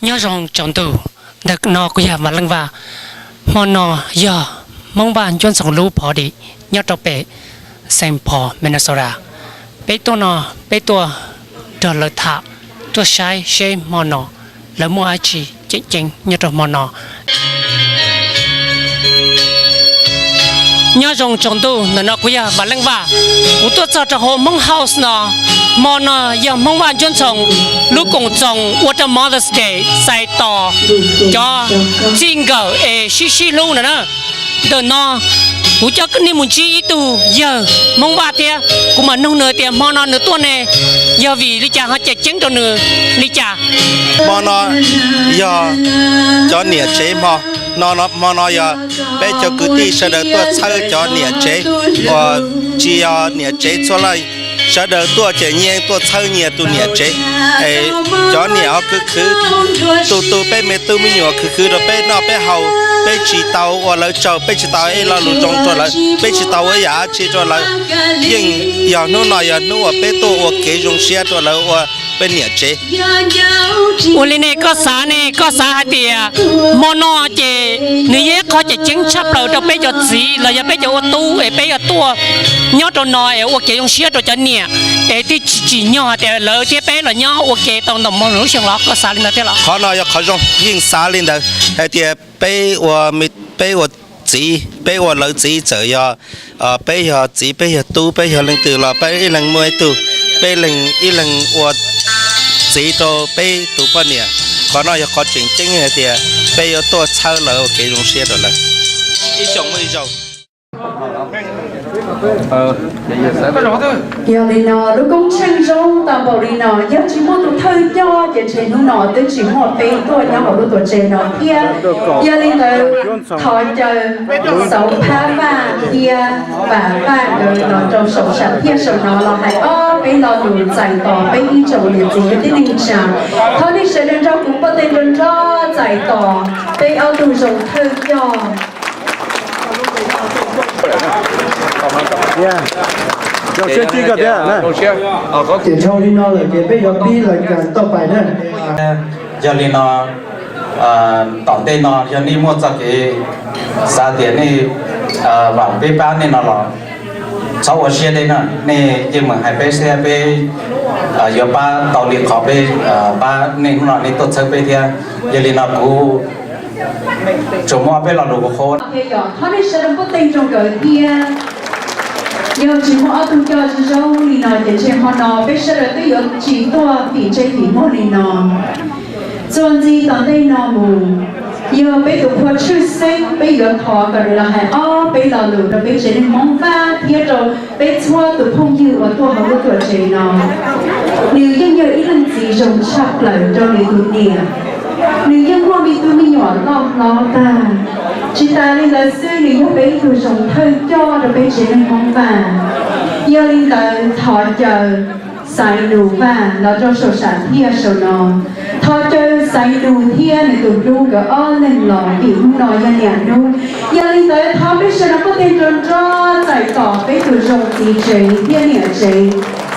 Nyob zoo tsaus ntuj, ntawm no kuv yog Vam Leej Vaj. Hmo no yog Hmoob Vaj Ncuab Ntxhoo lub party nyob rau pem Saint Paul, Minnesota. Peb tuaj no, peb tuaj nrog lawv tham, tuaj saib seb hmo no lawv muaj dab tsi ceeb ceeb nyob rau hmo no. Nyob zoo tsaus ntuj, ntawm no kuv yog Vam Leej Vaj. Kuv tuaj txog rau hauv Hmoob House no. Hmo no yog Hmoob Vaj Ncuab Ntxhoo lub koom txoos ua rau Mother's Day, txais tos cov txij nkawm es sib sib hlub no na. Ntawm no kuv coj nej mus ntsib ib tug yawg Hmoob Vaj thiab, kuv mam nug nws tias hmo no nws tuaj ne yog vim li cas, ho cais ceeb rau nws li cas. Hmo no yog cov niam tsev hmo, hmo no yog peb cov kwv tij sawv daws tuaj txhawb cov niam tsev, uas tsis yog niam tsev txhua leej, sawv daws tuaj ces yeej tuaj txhawb nyias tus niam tsev. Es cov niam ho khwv khwv, tus tus peb me tub me nyuam khwv khwv rau peb noj peb haus, peb tsis tau ua lawv tsaug, peb tsis tau ib lo lus zoo rau lawv, peb tsis tau ua ib yam dab tsi rau lawv. Yeej yog hnub no yog hnub uas peb tuaj ua kev zoo siab rau lawv ua peb niam tsev. Ua li ne koj xav ne, koj xav hais tias hmo no ces nws yog ib qho cais ceeb tshaj plaws rau peb cov txiv los yog peb cov ua tub es peb yuav tuaj nyob rau no es ua kev zoo siab rau cov niam, es thiaj tsis tsim nyog hais tias lawv thiab peb los nyob ua ke tau ntau hmo lub xyoo los koj xav li ntawd thiab los? Qhov no yog qhov zoo, yeej xav li ntawd hais tias peb ua, peb ua txiv, peb ua lawv txiv, txawm yog peb yog txiv, peb yog tub, peb yog leej twg los peb ib leeg muaj ib tug, peb leeg ib leeg ua txiv rau peb tus poj niam. Qhov no yog qhov tseem ceeb hais tias peb yuav tuaj txhawb lawv ua kev zoo siab rau lawv. Ib xyoo muaj ib zaug. Yog li no lub koob tsheej zoo tau npaum li no, yog tsis muaj tus thawj coj ces ntshe hnub no twb tsis muaj peb tuaj nyob hauv lub tuam tsev no thiab. Yog li ntawd thov caw Xauv Phab Vaj thiab Vam Vaj nkawd los rau saum sam thiaj saum no los hais ob peb lo lus txais tos peb ib tsoom niam txiv kwv tij neej tsa. Thov nej sawv daws nrog kuv npuaj teg nrog nrog txais tos peb ob tug zoo thawj coj. Ces dhau li no lawm ces peb yuav pib lawv kas tauj pais na. Yog li no, tom ntej no yog nej muaj txoj kev xav tias nej vam peb pab nej no los txhob ua siab deb na, nej yeej meem hais peb seb peb yuav pab tau li qhov peb pab nej hnub no nej tuaj txhawb peb thiab. Yog li no kuv tsuas muab peb lo lus qhuav qhuav. Thov nej sawv daws npuaj teg rau nkawd thiab. Yog tsis muaj ob tug coj zoo zoo li no ces ntshe hmo no peb sawv daws twb yuav tsis tuaj tim ntsej tim muag li no. Txuas ntxiv tom ntej no mus, yog peb tus phua tshwj xeeb, peb yuav thov kom nws los hais ob peb lo lus rau peb tsev neeg Hmoob Vaj thiab rau peb txhua tus phooj ywg uas tuaj hauv lub tuam tsev no. Nws yeej yog ib leej txiv zoo tshaj plaws rau nws tus niam. Nws yeej muaj me tub me nyuam loj hlob tag. Tsis tas li ntawd xwb, nws yog peb ib tug zoo thawj coj rau peb tsev neeg Hmoob Vaj. Yog li ntawd thov caw Xaiv Nus Vaj los rau saum sam thiaj saum no. Thov caw Xaiv Nus thiab nws tus hlub nkawd ob leeg los vim hnub no yog niam hnub. Yog li ntawd thov peb sawv daws npuaj teg nrog nrog txais tos peb tus zoo txiv tsev thiab niam tsev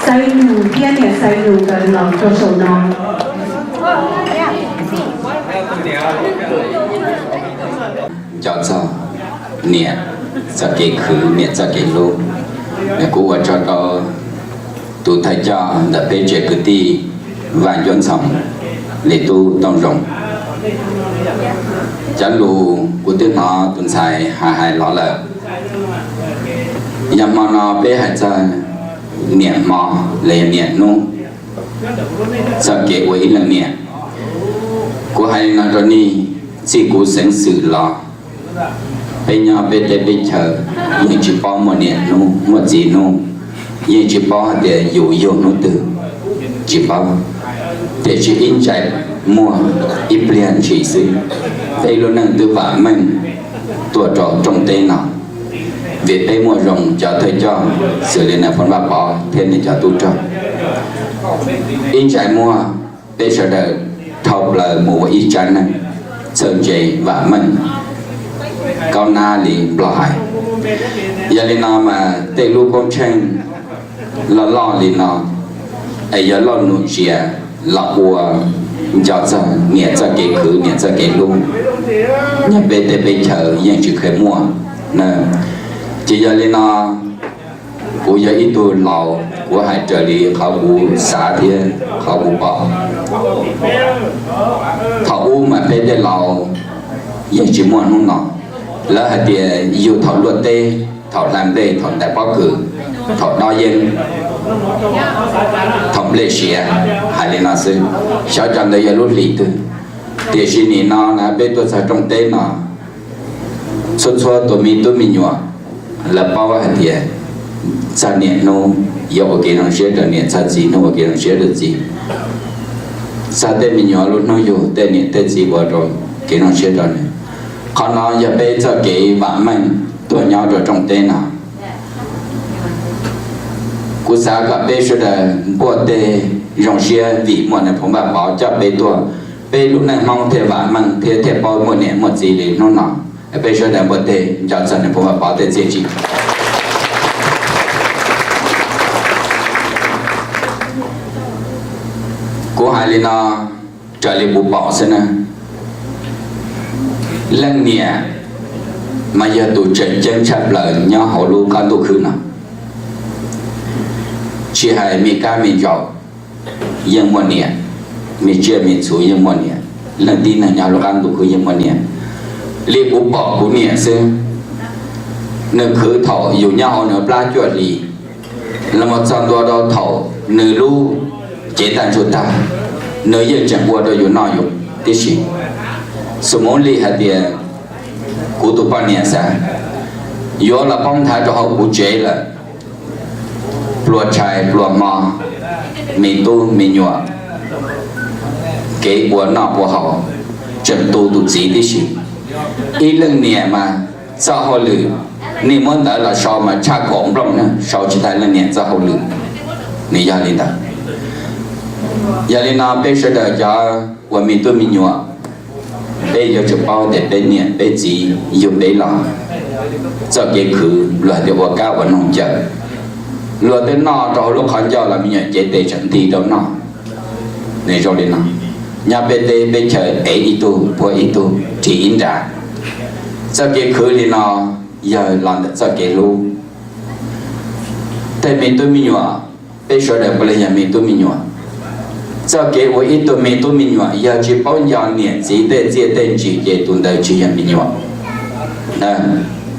Xaiv Nus thiab niam Xaiv Nus nkawd los rau saum no. Nco txog niam txoj kev khwv, niam txoj kev hlub, kuv ua tsaug rau tus thawj coj ntawm peb tsev kwv tij Vaj Ncuab Ntxhoo, Li Tub Tooj Zoo. Cov lus kuv twb hnov tus ntxhais hais hais los lawm. Yog hmo no peb hais txog niam hmo los yog niam hnub, txoj kev ua ib leej niam, kuv hais li no rau nej, txij kuv xeev xwm los, peb nyob peb teb peb chaw yeej tsis paub muaj niam hnub muaj txiv hnub, yeej tsis paub hais tias yus yug hnub twg, tsis paub. Tiam sis ib ntsais muag ib pliag ntshis xwb, peb lub neej twb vam meej tuaj rau rooj teb no, vim peb muaj zoo cov thawj coj xws li nais phoo Vaj Pov thiab nws cov tub rog. Ib ntsais muag peb sawv daws dhau plaws mus ua ib tsav neeg txawj ntse vam meej, kaub nab li Nplog hais. Yog li no mas tej lub koob tsheej loj loj li no es yog lauj nus tsias los ua nco txog niam txoj kev khwv, niam txoj kev hlub, nyob peb teb peb chaw yeej tsis kheev muaj na. Ces yog li no, kuv yog ib tug laus, kuv hais raws li qhov kuv xav thiab qhov kuv pom. Thaum ub mas peb tej laus yeej tsis muaj hnub no. Lawv hais tias yug thaum luaj teb, thaum hla nplej, thaum ntais pob kws, thaum dob yeeb, thaum nplej siav, hais li no xwb. Xyov cov ntawd yog lub hlis twg. Tiam sis nim no na peb tuaj txog rooj teb no, txhua txhua tus me tub me nyuam, lawv paub hais tias txog niam hnub yuav ua kev zoo siab rau niam, txog txiv hnub ua kev zoo siab rau txiv, txog tej me nyuam lub hnub yug tej niam tej txiv ua rau kev zoo siab rau nws. Qhov no yog peb txoj kev vam meej tuaj nyob rau rooj teb no. Kuv xav kom peb sawv daws npuaj teg zoo siab vim muaj Nais Phoo Vaj Pov coj peb tuaj, peb lub neej Hmoob thiaj vam meej thiab thiaj paub muaj niam muaj txiv li hnub no. Peb sawv daws npuaj teg nco txog Nais Phoo Vaj Pov tej txiaj ntsig. Kuv hais li no raws li kuv pom xwb na. Leej niam mas yog tus tseem ceeb tshaj plaws nyob hauv lub qab ntuj khwb no. Tsis hais me kab me ntsaum yeej muaj niam, me tsiaj me txhu yeej muaj niam, leej tib neeg nyob hauv lub qab ntuj khwb yeej muaj niam. Li kuv pom kuv niam xwb, nws khwv thaum yus nyob hauv nws plab cuaj hlis, los mus txog ntua rau thaum nws lub cev ntaj ntsug tag, nws yeej tseem ua rau yus noj yus tib si. Xus mus li hais tias kuv tus poj niam xav yuav los poob nthav rau hauv kuv tsev lawm, pluas tshais pluas hmo, me tub me nyuam, kev ua noj ua haus, tseem tu tus txiv tib si. Ib leej niam mas txoj hauj lwm, nej muab ntawv los sau mas tshaj kaum nplooj na, sau tsis tag leej niam txoj hauj lwm. Nws yog li ntawd. Yog li no peb sawv daws cov uas me tub me nyuam, peb yuav tsum paub tias peb niam peb txiv yug peb los, txoj kev khwv luag tias ua kab ua noog cawm, luag twb noj rau hauv lub qhov ncauj los me nyuam cev tes tseem nti rau noj. Nws zoo li no, nyob peb teb peb chaw ev ib tug puag ib tug ris ib nra. Txoj kev khwv li no yog los ntawm txoj kev hlub. Tej me tub me nyuam, peb sawv daws puav leej yog me tub me nyuam. Txoj kev ua ib tug me tub me nyuam yog tsis paub nco niam txiv tej txiaj tej ntsig ces tus ntawd tsis yog me nyuam.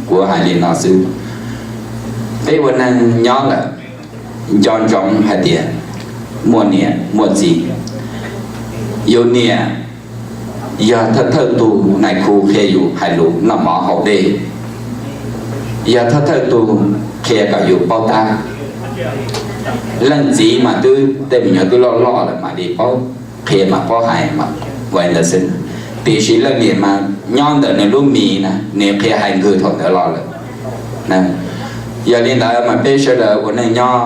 Kuv hais li no xwb. Peb ua neeg nyob lawm, nco ntsoov hais tias muaj niam muaj txiv. Yus niam yog thawj thawj tug nais khu qhia yus hais lus noj mov haus dej, yog thawj thawj tug qhia kom yus paub tab. Leej txiv mas twb tej me nyuam twb loj loj lawm mam li paub qhia mam paub hais mas ua li ntawd xwb. Tiam sis leej niam mas nyob ntawm nws lub mis na, nws qhia hais nkwg thaum ntawd los lawm. Yog li ntawd mas peb sawv daws ua neej nyob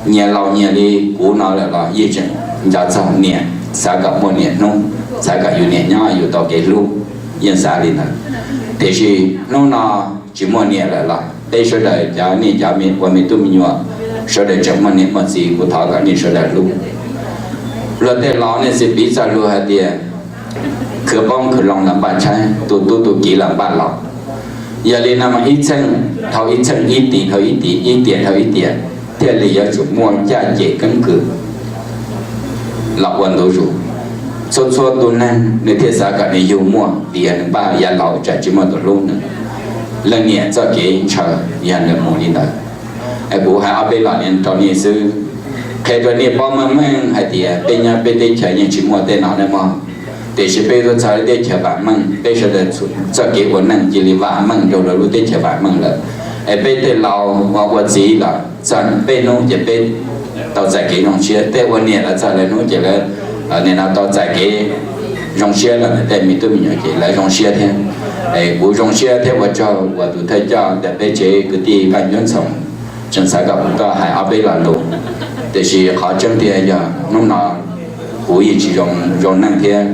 nyias laus nyias li kuv no lawm los yeej tseem nco txog niam, xav kom muaj niam hnub, xav kom yus niam nyob yus tau kev hlub, yeej xav li ntawd. Tiam sis hnub no tsis muaj niam lawm los peb sawv daws cov nej cov ua me tub me nyuam, sawv daws tseem muaj niam muaj txiv, kuv thov kom nej sawv daws hlub. Luag tej laus nej txiv piv txoj lus hais tias, khwv qoob khwv loo los npaj tshaib, tu tub tu kiv los npaj laus. Yog li no mas ib txheej dhau ib txheej, ib tiam dhau ib tiam, ib tiam dhau ib tiam, thiaj li yuav tsum muaj caj ces keeb kwm los ua ntu zus. Txhua txhua tus neeg nws thiaj xav kom nws yug muaj, vim yog nws npaj yav laus tsam tsis muaj tus hlub nws. Leej niam txoj kev ntshaw yog nws mus li ntawd. Kuv hais ob peb los rau nej xwb, qhia rau nej paub meej meej hais tias peb nyob peb teb chaws yeej tsis muaj tej no nawb mog. Tiam sis peb tuaj txog teb chaws vam meej, peb sawv daws txoj kev ua neej cia li vam meej rau lub teb chaws vam meej lawm. Es peb tej laus ua txiv los txog peb hnub ces peb tau txais kev zoo siab, tej ua niam los txog lawv hnub ces lawv nim no tau txais kev zoo siab los ntawm tej me tub me nyuam ces lawv zoo siab thiab. Es kuv zoo siab thiab ua tsaug uas tus thawj coj ntawm peb tsev kwv tij Vaj Ncuab Ntxhoo tseem xav kom kuv tuaj hais ob peb lo lus. Tiam sis qhov tseeb tiag yog hnub no kuv yeej tsis zoo neej thiab,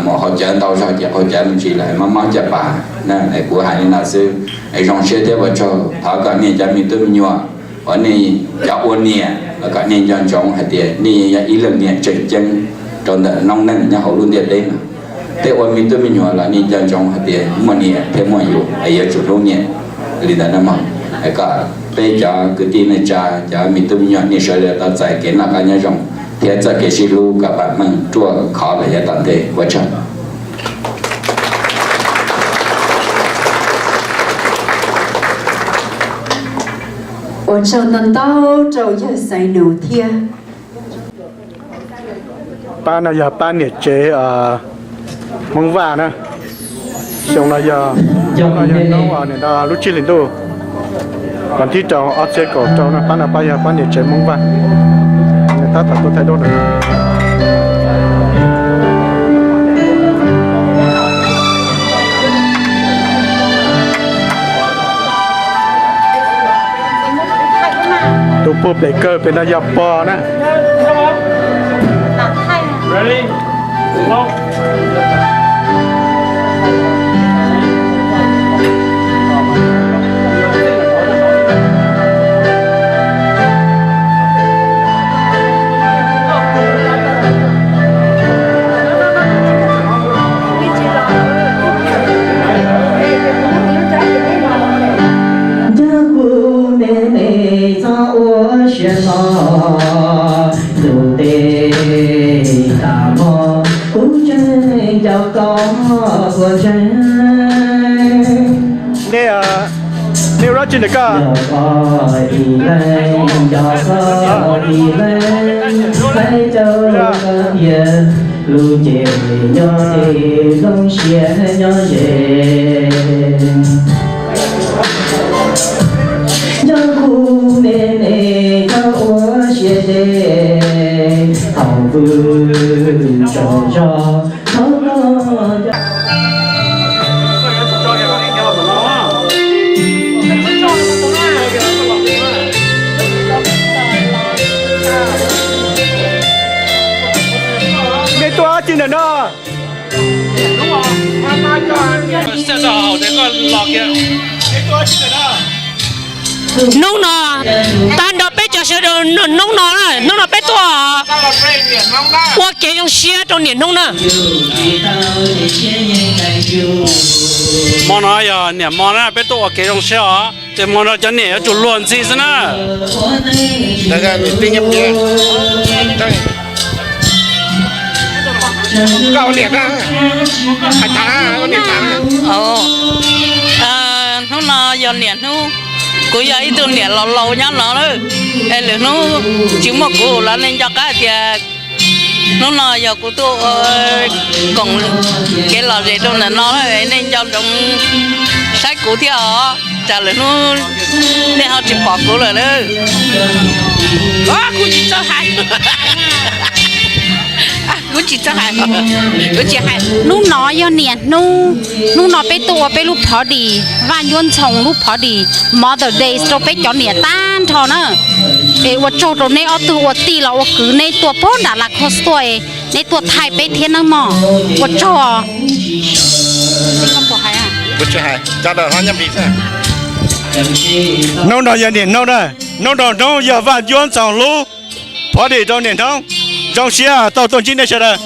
mus haus cawv ntau zog ces qaug cawv me ntsis lawm mob mob caj pas. Kuv hais li no xwb, zoo siab thiab ua tsaug. Thov kom nej cov me tub me nyuam uas nej cov ua niam los kom nej nco ntsoov hais tias nej yog ib leej niam tseem ceeb. rau ntawm noob neej nyob hauv lub ntiaj teb no. Tej ua me tub me nyuam los nej nco ntsoov hais tias muaj niam thiab muaj yus es yuav tsum hlub nyiam li ntawd no mog. Kom peb cov kwv tij neej tsa, cov me tub me nyuam nej sawv daws tau txais kev noj qab nyob zoo thiab txoj kev sib hlub kom pab meej ruaj khov los yav tom ntej. Ua tsaug. Ua tsaug ntau ntau rau yawg Xaiv Nus thiab. Pab no yog pab niam tsev Hmoob Vaj na. Xyoo no yog, xyoo no yog hnub uas nim no lub tsib hlis ntuj vas thib rau ob txhiab kaum rau no. Pab no pab yog pab niam tsev Hmoob Vaj, nws tab tom tuaj thaij duab no. Tus puag pem kawg pem no yog pog na. Ncaj kuv me me txhob ua siav hlo, ntuj tes tas hmo kuv tseem nco koj puas ntseeg. Nej, nej ua dab tsi ntawm ko? Nco koj ib leeg, nco koj ib leeg, saib rau koj tiag, lub cev nyob ze, zoo siab nyob ze. Nco kuv me me txhob ua siav deb, thaum vwm tsaug zog thov koj nco. Nej tuaj dab tsi ntawm no? Hnub no, tag nrho peb cov sawv daws hnub no, hnub no peb tuaj ua kev zoo siab rau niam hnub na. Hmo no yog niam hmo na, peb tuaj ua kev zoo siab os. Ces hmo no cov niam yuav tsum luag ntxhi xwb na. Hnub no yog niam hnub, kuv yog ib tug niam laus laus nyob no, es lwm hnub tsis muaj kuv los nej nco qab tias hnub no yog kuv tuaj ua koom kev lom zem rau ntawm no, nej nco ntsoov saib kuv thiab os, tsam lwm hnub nej ho tsis pom kuv lawm na. Kuv tsis txawj hais, kuv tsis txawj hais, kuv tsis hais. Hnub no yog niam hnub, hnub no peb tuaj ua peb lub party, Vaj Ncuab Ntxhoo lub party, Mother Day rau peb cov niam tag nrho na. Es ua tsaug rau neb ob tug ua tij los ua kwv, neb tuaj puag nram Las Khos tuaj, neb tuaj thaij peb thiab nawb mog. Ua tsaug. Hnub no yog niam hnub na, hnub no hnub yog Vaj Ncuab Ntxhoo lub party rau niam hnub. Zoo siab tau tuaj ntsib nej sawv daws.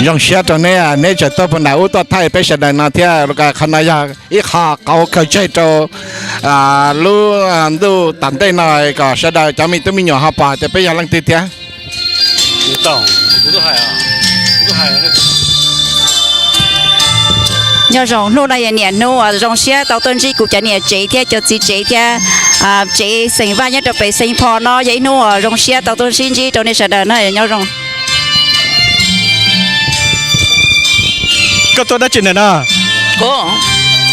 Zoo siab rau neb, neb tseem tuaj puag nram ub tuaj thaij peb sawv daws no thiab. Qhov no yog ib qho qauv kawg tseg rau lub ntuj tom ntej no kom sawv daws cov me tub me nyuam ho pom tias peb yog leej twg thiab. Nyob zoo, hnub no yog niam hnub, zoo siab tau tuaj ntsib kuv cov niam tsev thiab cov txiv tsev thiab tsev xeem Vaj nyob rau pem Saint Paul no. Yog ib hnub uas zoo siab tau tuaj sib ntsib rau nej sawv daws na, nyob zoo. Koj tuaj dab tsi ntawm no? Kuv,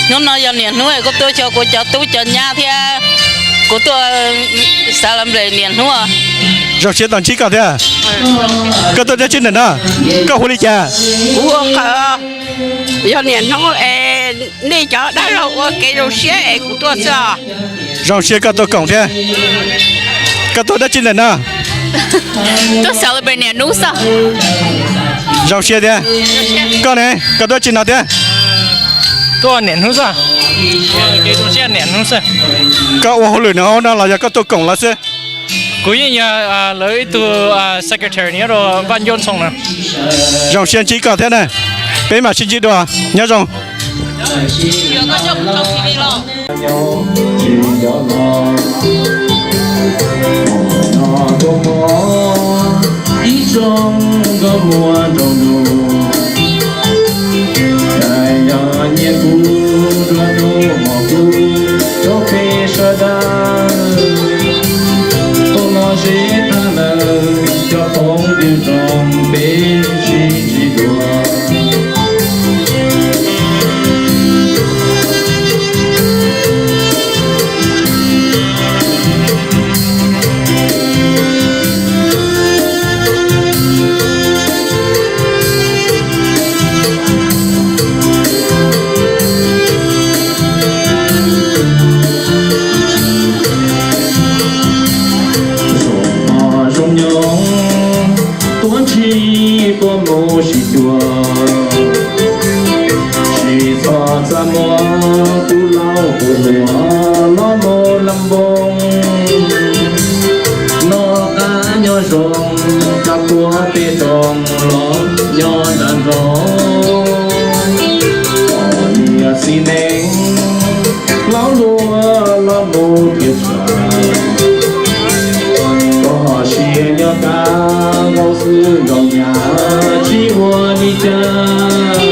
hnub no yog niam hnub, kuv tuaj xyuas kuv cov tub cov nyab thiab kuv tuaj celebrate niam hnub. Zoo siab tau ntsib koj thiab. Koj tuaj dab tsi ntawm no? Koj hu li cas? Kuv hu Qhawv. Yog niam hnub es nej cov dab laug ua kev zoo siab es kuv tuaj xwb os. Zoo siab koj tuaj koom thiab. Koj tuaj dab tsi ntawm no? Tuaj celebrate niam hnub xwb. Zoo siab thiab. Koj ne, koj tuaj dab tsi no thiab? Tuaj niam hnub xwb. Koj ua hauj lwm no no los yog koj tuaj koom lawv xwb? Kuv yeej yog lawv ib tug secretary nyob rau Vaj Ncauj Ntxhoo no. Zoo siab ntsib koj thiab na, peb mam sib ntsib dua, nyob zoo. Zoo nyoog tuab ntshis tuaj mus sib cuag, tsis txhob txaj muag kuv laus kuv hluas los mus Lam Npoo. Noj qab nyob zoo, cov puab peb roos los nyob nram nroog. Niam txiv neej laus luag los mus thiab tshaj, koj siab nyob kab nkaus xwb nkaus nyab tsis ua li cas.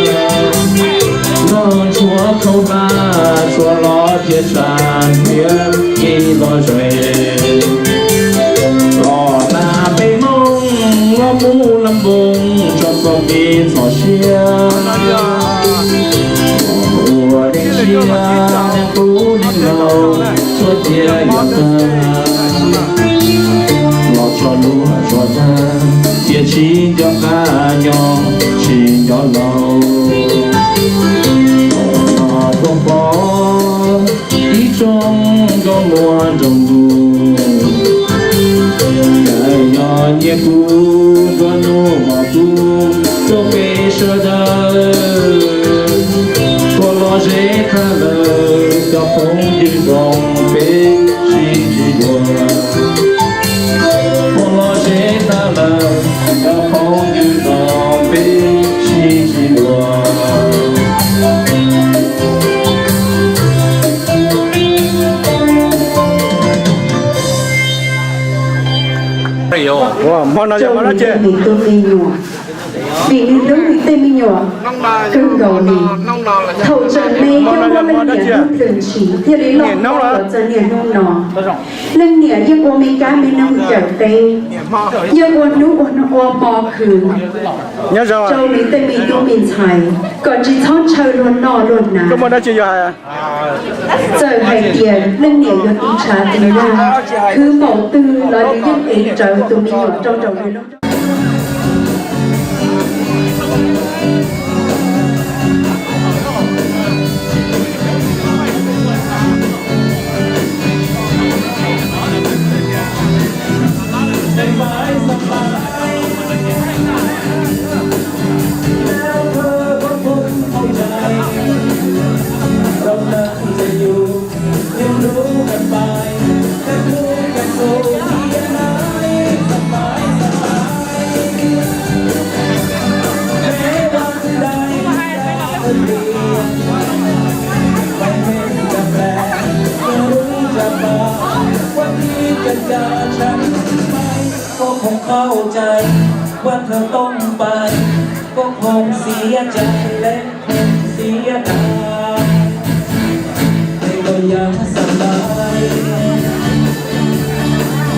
Noj tshuav khaub hlab tshuav los thiab tshaj thiab ib los zes. Los tag peb Hmoob los mus Lam Npoo tso txoj kev txhawj siab. Ua dej siab neeg tub neeg laus tshuav tias yuav tag, los tso lub zog tag, tiam sis nco qab nyob tsis nco laus. Tuaj pom ib tsoom nkauj muam nraug nus, nyiam kuv nruab hnub mos kuv rau peb sawv daws. Tuaj los ze thaj lawm cov phooj ywg zoo peb sib ntsib dua. Tuaj los ze thaj lawm cov phooj ywg zoo peb sib ntsib dua. Hmo no yog hmo dab tsi? Vim nws hlub nws tej me nyuam kawg nkaus li. Thaum tseem me yeej muaj leej niam hlub plhws ntshis thiaj li loj hlob los txog niaj hnub no. Leej niam yeej ua me kab me noog cawm teb, yeej ua hnub ua hmo khwv rau nws tej me tub me ntxhais kom tsis txhob ntshaw luag noj luag hnav. Txawm hais tias leej niam yuav tiv tshav tiv yaj, khwv npaum twg los nws yeej ev rawv tus me nyuam rau nraum nws lub nroog.ก็คงเข้าใจว่าเธอต้องไป ก็คงเสียใจและคงเสียดาย แต่ก็ยังสบาย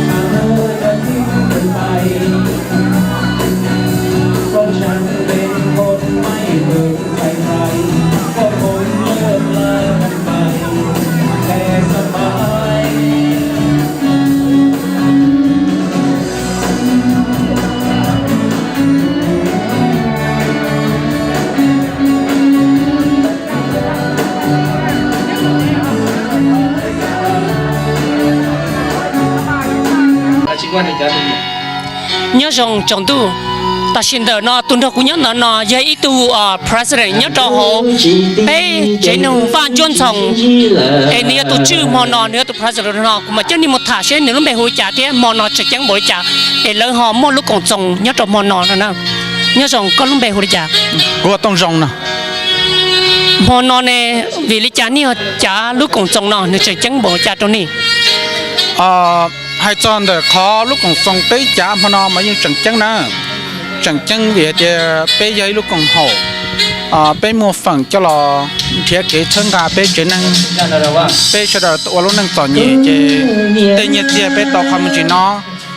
ถ้าเธอจะทิ้งกันไป เพราะฉันเป็นคนไม่เหมือนใครๆ ก็คงเลิกลากันไป แต่สบาย Nyob zoo tsaus ntuj. Tam sim ntawm no tus nrog kuv nyob ntawm no yog ib tug president nyob rau hauv peb tsev neeg Vaj Ntsuab Ntxhoo, es nws yog tus tswj hmo no, nws yog tus president no. Kuv mam coj nej mus tham seb nws lub npe hu li cas thiab hmo no tseem ceeb npaum li cas, es lawv ho muaj lub koom txoos nyob rau hmo no no na. Nyob zoo, koj lub npe hu li cas? Kuv hu Tooj Zoo no. Hmo no ne, vim li cas nej ho cav lub koom txoos no, nws tseem ceeb npaum li cas rau nej? Hais txog ntawm qhov lub koom txoos peb cav hmo no mas yeej tseem ceeb na. Tseem ceeb vim hais tias peb yog ib lub koom haum, peb muaj feem coj los nrhiav kev txhawb nqa peb tsev neeg, peb sawv daws ua lub neej txom nyem ces tej nyiaj txiag peb tau qhov me ntsis no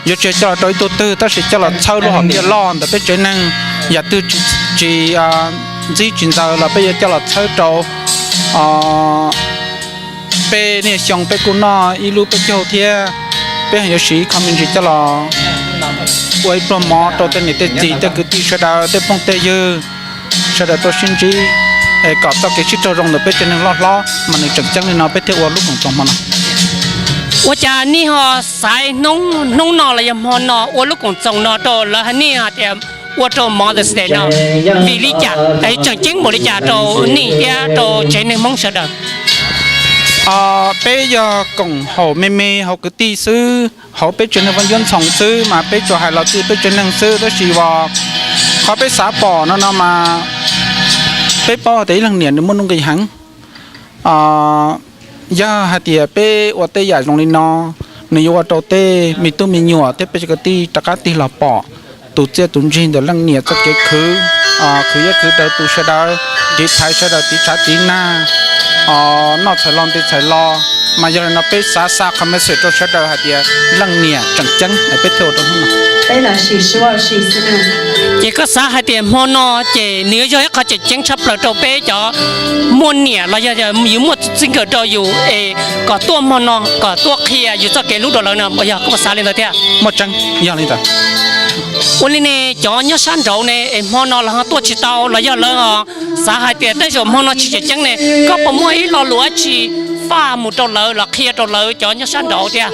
yuav tsis coj los rau ib tug twg, tab sis coj los txhawb lub hom phiaj loj ntawm peb tsev neeg. Yam twg tsis ntxib tsis ntxaws los peb yuav coj los txhawb rau peb niaj xyoo peb kuj noj ib lub peb caug thiab. Peb yuav siv ib qho me ntsis coj los ua ib pluag mov rau tej niam tej txiv tej kwv tij sawv daws tej phooj tej ywg sawv daws tuaj sib ntsib, es kom txoj kev sib raug zoo ntawm peb tsev neeg loj hlob mas nws tseem ceeb li no peb thiaj ua lub koom txoos hmo no. Ua cas nej ho xaiv hnub no los yog hmo no ua lub koom txoos no rau lawv hais nej hais tias ua rau Mother's Day no? Vim li cas, tseem ceeb npaum li cas rau nej thiab rau tsev neeg Hmoob sawv daws? Peb yog koom haum me me hauv kwv tij xwb, hauv peb tsev neeg Vaj Ntsuab Ntxhoo xwb mas peb tsuas hais los txij peb tsev neeg xwb, tab sis uas qhov peb xav pom no no mas peb paub hais tias ib leej niam nws muaj nuj nqis heev. Yog hais tias peb ua tej yam zoo li no, nws yuav ua rau tej me tub me nyuam thiab peb cov kwv tij rov qab tig los pom tus txiaj tus ntsig ntawm leej niam txoj kev khwv, khwv yeb khwv daws tu sawv daws, tiv thaiv sawv daws tiv tshav tiv nag, noj txhais lo nti txhais lo. Mas yog li no peb xav xa qhov message rau sawv daws hais tias leej niam tseem ceeb, peb thiaj ua rau hnub no. Ces koj xav hais tias hmo no ces nws yuav yog ib qho tseem ceeb tshaj plaws rau peb cov muaj niam los yog yus muaj txij nkawm rau yus es kom tuaj hmo no kom tuaj qhia yus txoj kev hlub rau lawv no, puas yog koj puas xav li ntawd thiab? Muaj tseeb, yog li ntawd. Ua li ne, cov nyob sab nraud ne es hmo no lawv ho tuaj tsis tau los yog lawv xav hais tias tej zaum hmo no tsis tseem ceeb ne, koj puas muaj ib lo lus dab tsi faj mus rau lawv los qhia rau lawv cov nyob sab nraud thiab?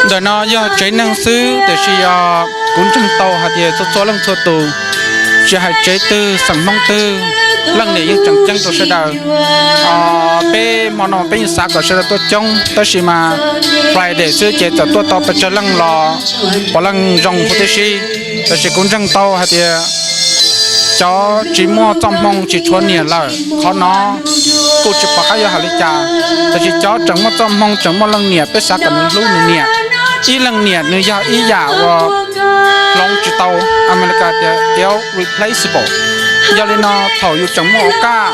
Ntawm no yog tsev neeg xwb, tiam sis yog kuv ntseeg tau hais tias txhua txhua leej txhua tus, tsis hais tsev twg xeem Hmoob twg, leej niam yeej tseem ceeb rau sawv daws. Peb hmo no peb yeej xav kom sawv daws tuaj coob, tab sis mas Friday xwb ces txawm tuaj tau pes tsawg leej los puav leej zoo huv tib si. Tab sis kuv ntseeg tau hais tias cov tsis muaj txoj hmoo tsis tshuav niam lawm, qhov no kuj tsis pom qab yuav hais li cas. Tab sis cov tseem muaj txoj hmoo tseem muaj leej niam, peb xav kom nws hlub nws niam. Ib leej niam nws yog ib yam uas hloov tsis tau, America tias irreplaceable. Yog li no thaum yus tseem muaj auv kaj,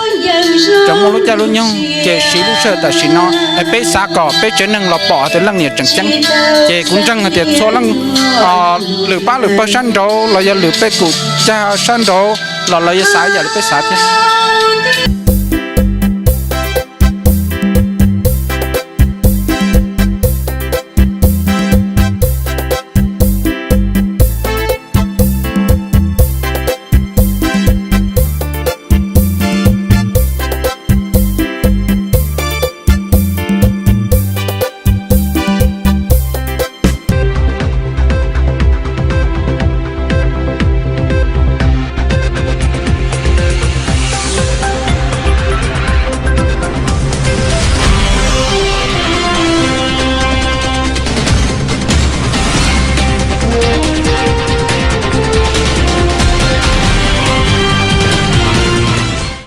tseem muaj lub caij lub nyoog ces siv lub sij hawm tam sim no es peb xav kom peb tsev neeg los pom tias leej niam tseem ceeb. Ces kuv ntseeg hais tias txhua leej, lwm pab lwm pawg sab nraud los yog lwm peb kum cag sab nraud los lawv yuav xav ib yam li peb xav thiab.